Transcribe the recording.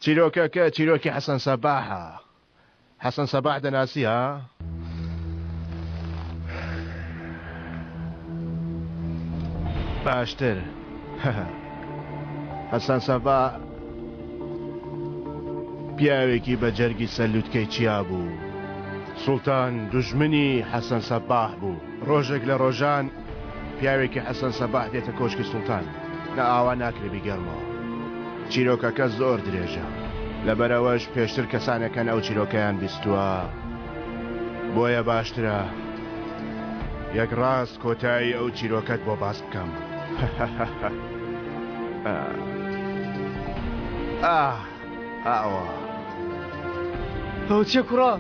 چیرۆکەکە چیرۆکی حەسەن سەباحە. حەسەن سەباح دەناسی ها؟ باشتر. حەسەن سەباح پیاوێکی بە جەرگی سەر لوتکەی چیا بوو. سوڵتان دوژمنی حەسەن سەباح بوو. ڕۆژێک لە ڕۆژان پیاوێکی حەسەن سەباح دێتە کۆشکی سوڵتان. نا ئاوا ناکرێ بیگێڕمەوە. چیرۆکەکە زۆر درێژە. لەبەرئەوەش پێشتر کەسانێک هەن ئەو چیرۆکەیان بیستووە. بۆیە باشترە یەک ڕاست کۆتایی ئەو چیرۆکەت بۆ باس بکەم. ئاه ئاوا. ئەوە چیە کوڕە؟